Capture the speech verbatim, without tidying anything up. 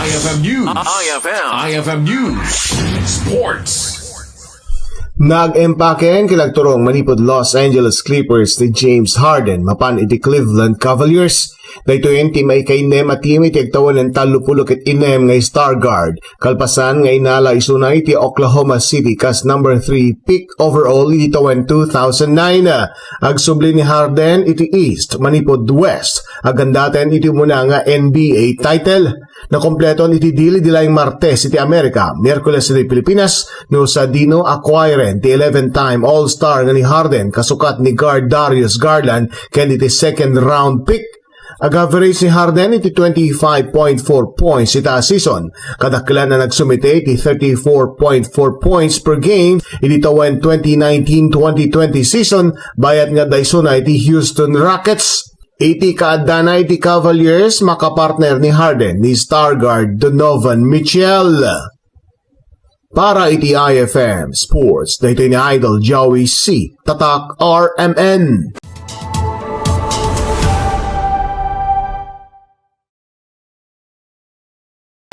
I F M News. I F M. I F M News. Sports. Nag-empaken ken nagturong manipud Los Angeles Clippers ni James Harden mapan iti Cleveland Cavaliers. Daytoyen ti maikainnem a team iti agtawen tallopulo ket innem nga star guard. Kalpasan nga inala isuna iti Oklahoma City kas number three pick overall iti tawen two thousand nine. Agsubli ni Harden iti East manipud West, agandaten iti umuna nga N B A title. Nakompleton iti Dili Dilayng Martes iti Amerika, Miyerkules iti Pilipinas, no sadino acquiren ti eleven-time All-Star nga ni Harden kasukat ni guard Darius Garland ken iti second round pick. Ag-average ni Harden iti twenty-five point four points ita a season. Kadakkelan a nagsumite iti thirty-four point four points per game iti tawen twenty nineteen twenty twenty season, bayat nga adda isuna iti Houston Rockets. Iti kaaddana iti Cavaliers, makapartner ni Harden ni star guard Donovan Mitchell. Para iti I F M Sports, daytoy ni Idol Joey C. Tatak R M N.